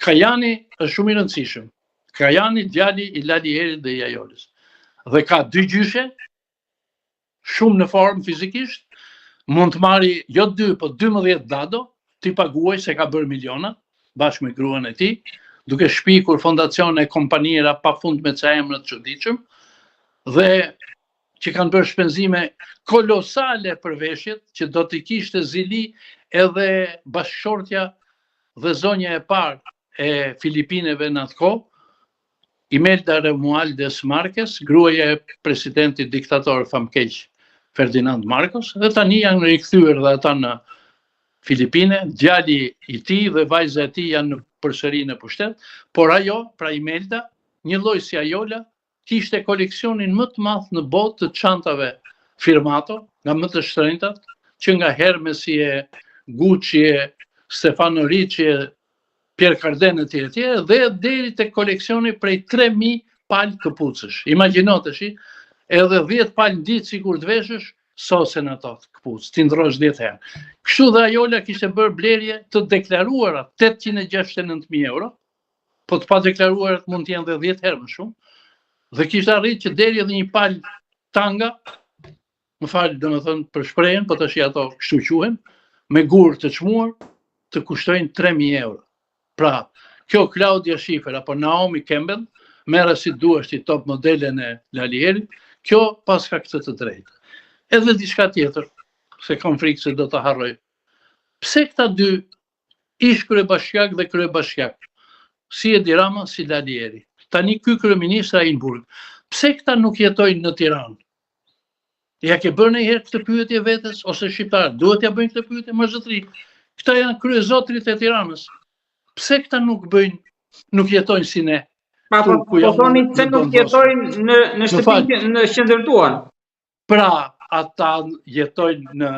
Kajani është shumë i rëndësishëm. Kajani djali i Lali Erit dhe i Ajolës. Dhe ka dy gjyshe, shumë në formë fizikisht, mund të marri jo dy, po 12 dado, t'i paguaj se ka bërë miliona, bashkë me gruan e tij, duke shpikur fondacione e kompanira pa fund me ca emra të çuditshëm, dhe që kanë bërë shpenzime kolosale për veshjet, që do t'i kishte zili edhe bashkëshortja dhe zonja e parë e Filipineve në atë kohë, Imelda Romualdez Marquez, gruaja e presidentit diktator famkeq Ferdinand Marcos, dhe tani janë rikthyer dhe ata në Filipine, djali i tij dhe vajza e tij janë përsëri në pushtet, por ajo, pra Imelda, njëlloj si Ajola, kishte koleksionin më të madh në botë të çantave firmato, nga më të shtrenjtat, që nga Hermesi e Gucci e Stefano Ricci e Pierre Cardin e tjerë e tjerë, dhe deri te koleksioni prej 3000 palë këpucësh. Imagjino tash, edhe 10 palë në ditë sikur të veshësh, sosen ato këpucë, t'i ndrosh 10 herë. Kështu dhe Ajola kishte bërë blerje të deklaruara 869.000 euro, po të padeklaruarat mund të jenë dhe 10 herë më shumë, dhe kishte arrit që deri edhe një palë tanga, më fal, domethënë për shprehjen, po tash ato kështu quhen, me gur të çmuar të kushtojnë 3000 euro. Pra, kjo Claudia Schiffer apo Naomi Campbell, merre si duash ti top modelen e Lali Erit, kjo paska këtë të drejtë. Edhe diçka tjetër, se kam frikë se do ta harroj. Pse këta dy ish kryebashkiak dhe kryebashkiak, si Edi Rama, si Lali Eri. Tani ky kryeministër ai në burg. Pse këta nuk jetojnë në Tiranë? Ja ke bërë ndonjëherë këtë pyetje vetes ose shqiptarët duhet t'ja bëjnë këtë pyetje mor zotri. Këta janë kryezotrit e Tiranës. Pse këta nuk bëjnë, nuk jetojnë si ne? Pa, po, po thoni pse nuk jetojnë në në shtëpi në që ndërtuan. Pra, ata jetojnë në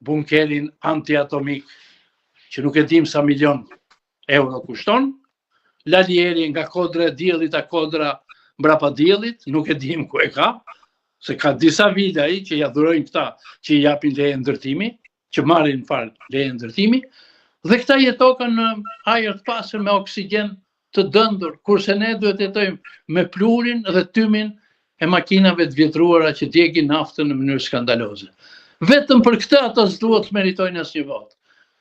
bunkerin antiatomik që nuk e dim sa milion euro kushton, Lali Eri nga kodra e diellit a kodra mbrapa diellit, nuk e dim ku e ka, se ka disa vila ai që ja dhurojnë këta që i japin leje ndërtimi, që marrin fal leje ndërtimi, dhe këta jetokan në ajër të pastër me oksigjen të dëndur, kurse ne duhet të jetojmë me pluhurin dhe tymin e makinave të vjetruara që djegin naftën në mënyrë skandaloze. Vetëm për këtë ata s'duhet të meritojnë asnjë votë.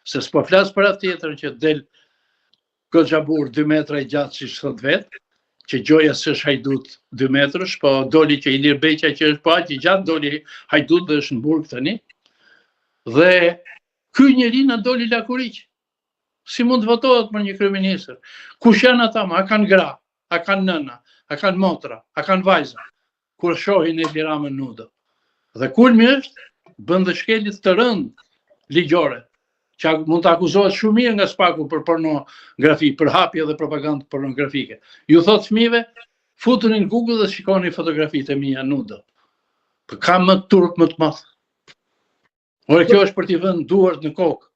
Se s'po flas për atë tjetrën që del goxha burrë 2 metra i gjatë siç thotë vetë, që gjoja s'është hajdut 2 metrësh, po doli që Ilir Beqaj që është po aq i gjatë, doli hajdut dhe është në burg tani. Dhe ky njeri na doli lakuriq. Si mund të votohet për një kryeministër? Kush janë ata më? A kanë gra? A kanë nëna? A kanë motra? A kanë vajza? Kur shohin Edi Ramën nudo. Dhe kulmi është, bën dhe shkelje të rëndë ligjore, që mund të akuzohet shumë mirë nga Spaku për pornografi, për hapje dhe propagandë pornografike. Ju thotë fëmijëve, futuni në Google dhe shikoni fotografitë e mia nudo. Po ka më turp më të madh. Ore kjo është për t'i vënë duart në kokë.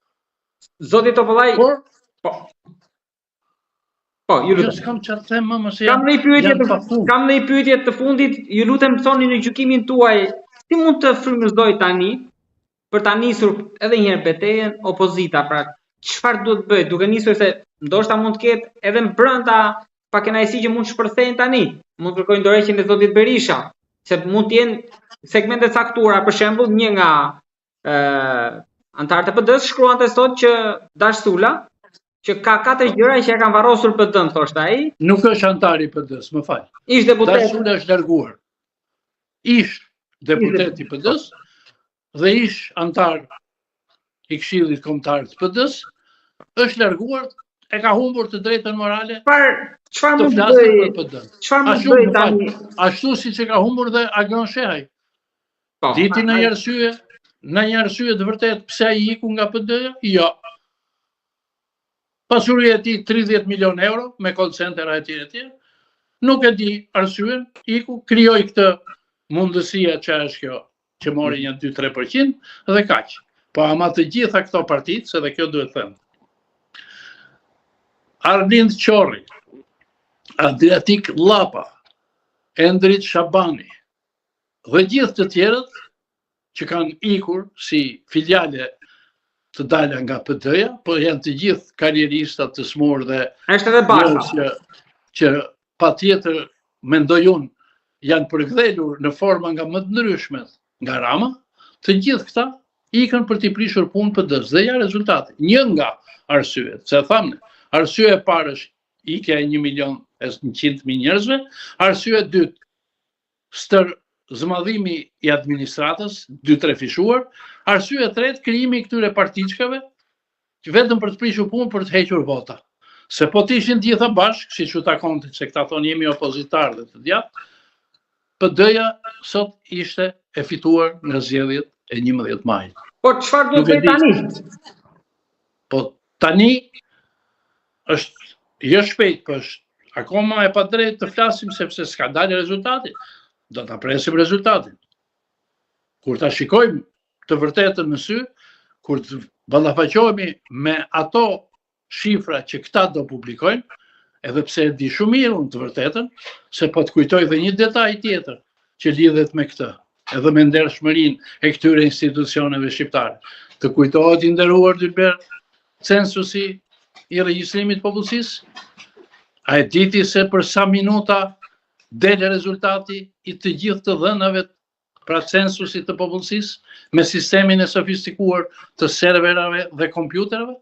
Zoti Topollaj, por po. Po, ju lutem. Jo, s'kam çfarë të them më, mos jam. Kam një pyetje të kam një pyetje të fundit, ju lutem thoni në gjykimin tuaj, si mund të frymëzojë tani për ta nisur edhe një herë betejën opozita, pra çfarë duhet të bëjë, duke nisur se ndoshta mund të ketë edhe brenda pakënaqësi që mund të shpërthejnë tani, mund të kërkojnë dorëheqjen e zotit Berisha, se mund të jenë segmente të caktuara, për shembull, një nga ë anëtarët e PD-së shkruante sot që Dash Sula që ka katër gjëra që e kanë varrosur PD-n, thoshte ai. Nuk është anëtar i PD-së, më fal. Ish deputet. Dash Sula është larguar. Ish deputet i PD-së dhe ish anëtar i Këshillit Kombëtar të PD-së, është larguar, e ka humbur të drejtën morale. Çfarë çfarë mund të bëjë për PD-n? Çfarë mund të bëjë tani? Ashtu siç e ka humbur dhe Agron Shehaj. Po, Di ti ndonjë arsye, ndonjë arsye të vërtetë pse ai iku nga PD-ja? Jo. Pasuria e tij 30 milion euro me call center e tjerë e tjerë. Nuk e di arsyen, iku, krijoi këtë mundësia që është kjo, që mori një 2-3% dhe kaq. Po ama të gjitha këto partitë, se dhe kjo duhet thënë. Arlind Qorri, Adriatik Llapa, Endrit Shabani dhe gjithë të tjerët që kanë ikur si filiale të dala nga PD-ja, po janë të gjithë karrierista të sëmurë dhe është edhe Basha që, që patjetër mendoj unë janë përkëdhelur në forma nga më të ndryshmet nga Rama, të gjithë këta ikën për t'i prishur punë PD-së dhe ja rezultati. Një nga arsyet, se thamë, arsye e parë është ikja e 1 milion e 100 mijë njerëzve, arsye e dytë stërzmadhimi i administratës, dy-trefishuar, arsye e tretë krijimi i këtyre partiçkave që vetëm për të prishur punë për të hequr vota. Se po të ishin të gjitha bashkë, siç u takonte se këta thonë jemi opozitarë dhe të djathtë, PD-ja sot ishte e fituar nga zgjedhjet e 11 majit. Po çfarë duhet të bëjë tani? Po tani është jo shpejt, po është akoma e padrejtë të flasim sepse s'ka dalë rezultati. Do ta presim rezultatin. Kur ta shikojmë të vërtetën në sy, kur të ballafaqohemi me ato shifra që këta do publikojnë, edhe pse e di shumë mirë unë të vërtetën, se po të kujtoj dhe një detaj tjetër që lidhet me këtë, edhe me ndershmërinë e këtyre institucioneve shqiptare. Të kujtohet i nderuar Dylber, censusi i regjistrimit të popullsisë? A e di ti se për sa minuta del rezultati i të gjithë të dhënave pra censusit të popullsisë me sistemin e sofistikuar të serverave dhe kompjuterave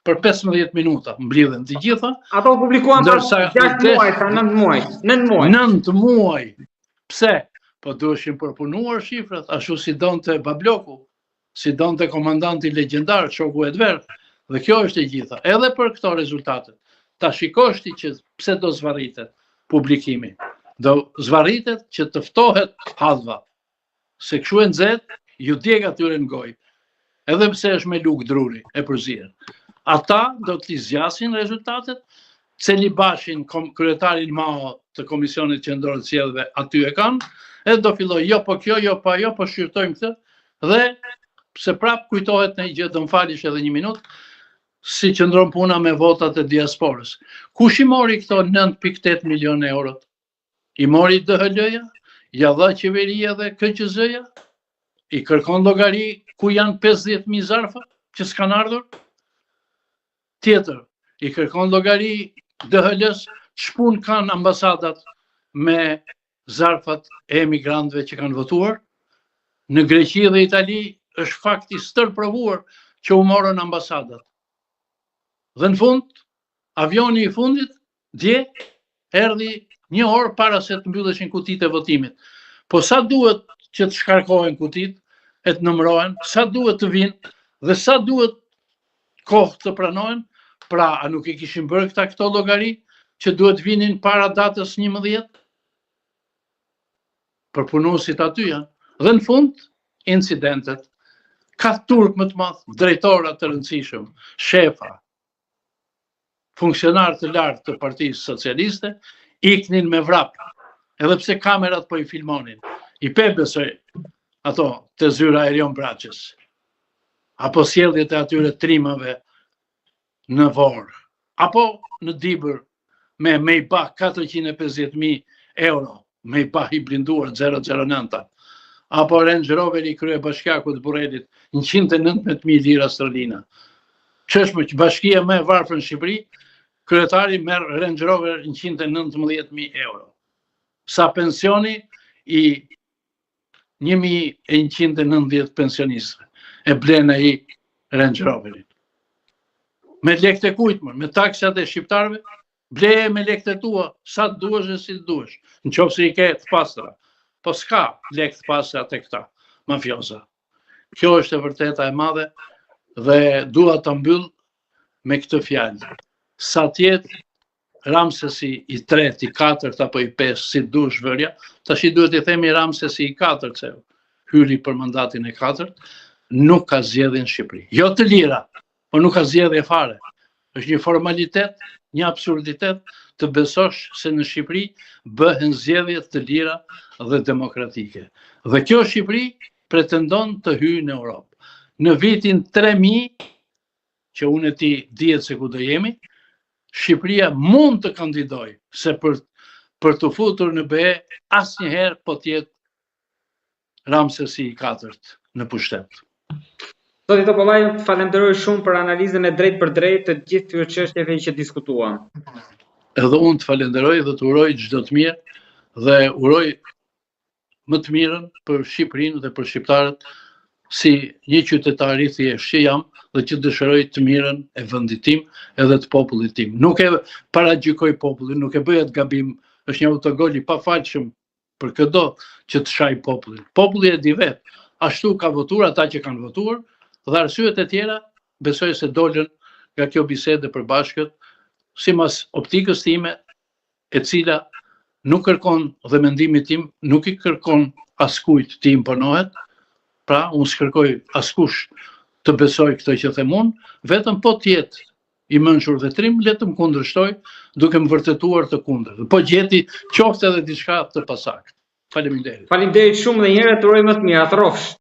për 15 minuta mblidhen të gjitha. Ato u publikuan pas 6 muaj, pra 9 muaj, 9 muaj. 9 muaj. Pse? Po duheshin përpunuar shifrat ashtu si donte Babloku, si donte komandanti legjendar shoku Enver. Dhe kjo është e gjitha. Edhe për këto rezultate. Ta shikosh ti që pse do zvarritet publikimi. Do zvarritet që të ftohet hallva. Se kështu e nxehtë, ju djeg atyre në gojë. Edhe pse është me lugë druri e përzier. Ata do t'i zgjasin rezultatet, Celibashin, kom, kryetarin Mao të Komisionit Qendror të Zgjedhjeve aty e kanë, edhe do filloj jo po kjo, jo po ajo, po shqyrtojmë këtë dhe se prap kujtohet një gjë, do më falish edhe një minutë, si qëndron puna me votat e diasporës. Kush i mori këto 9.8 milion eurot? I mori DHL-ja? Ja dha qeveria dhe KQZ-ja? I kërkon llogari ku janë 50.000 zarfa që s'kanë ardhur? Tjetër, i kërkon llogari DHL-së ç'punë kanë ambasadat me zarfat e emigrantëve që kanë votuar? Në Greqi dhe Itali është fakt i stërprovuar që u morën ambasadat. Dhe në fund, avioni i fundit Dje erdhi një orë para se të mbylleshin kutitë e votimit. Po sa duhet që të shkarkohen kutitë e të numërohen, sa duhet të vinë dhe sa duhet kohë të pranohen, pra a nuk i kishin bërë këta këto llogari që duhet vinin para datës 11? Përpunuesit aty janë. Dhe në fund, incidentet. Ka turp më të madh, drejtora të rëndësishëm, shefa, funksionarë të lartë të Partisë Socialiste iknin me vrap, edhe pse kamerat po i filmonin. I pe besoj ato te zyra e Erion Braçes, apo sjelljet e atyre trimave në Vorë, apo në Dibër me Maybach 450.000 euro, Maybach i blinduar 009, apo Range Rover i kryebashkiakut të Burrelit, 119.000 lira stërlina. Ç'është më që bashkia më e varfër në Shqipëri, kryetari merr Range Rover 119.000 euro. Sa pensioni i 1190 pensionistëve e blen ai Range Roverin. Me lekët e kujt më, me taksat e shqiptarëve, bleje me lekët e tua, sa të duash e si të duash, në qoftë se i ke të pastra. Po s'ka lekë të pastra te këta, mafioza. Kjo është e vërteta e madhe dhe dua ta mbyll me këtë fjalë. Sa të jetë Ramsesi i tretë, i katërt apo i pestë, si dush vërja, tashi duhet i themi Ramsesi i katërt, se hyri për mandatin e katërt, nuk ka zgjedhje në Shqipëri. Jo të lira, po nuk ka zgjedhje fare. Është një formalitet, një absurditet të besosh se në Shqipëri bëhen zgjedhje të lira dhe demokratike. Dhe kjo Shqipëri pretendon të hyjë në Europë. Në vitin 3000, që unë e ti dihet se ku do jemi, Shqipëria mund të kandidojë se për për t'u futur në BE asnjëherë po të jetë Ramsesi i katërt në pushtet. Zoti Topollaj, të falenderoj shumë për analizën e drejtpërdrejtë të gjithë këtyre çështjeve që diskutuam. Edhe unë të falenderoj dhe të uroj çdo të mirë dhe uroj më të mirën për Shqipërinë dhe për shqiptarët si një qytetar i thjeshtë që jam dhe që dëshiroj të mirën e vendit tim edhe të popullit tim. Nuk e paragjykoj popullin, nuk e bëj atë gabim, është një autogol i pafalshëm për këdo që të shaj popullin. Populli e di vetë, ashtu ka votuar ata që kanë votuar dhe arsyet e tjera besoj se dolën nga kjo bisedë e përbashkët, simas optikës time, e cila nuk kërkon dhe mendimit tim nuk i kërkon askujt të imponohet, pra unë s'kërkoj askush të besoj këtë që them unë, vetëm po të jetë i mençur dhe trim, le të më kundërshtoj duke më vërtetuar të kundërt. Po gjeti qoftë edhe diçka të pasaktë. Faleminderit. Faleminderit shumë dhe një herë të uroj më të mirat, rrofsh.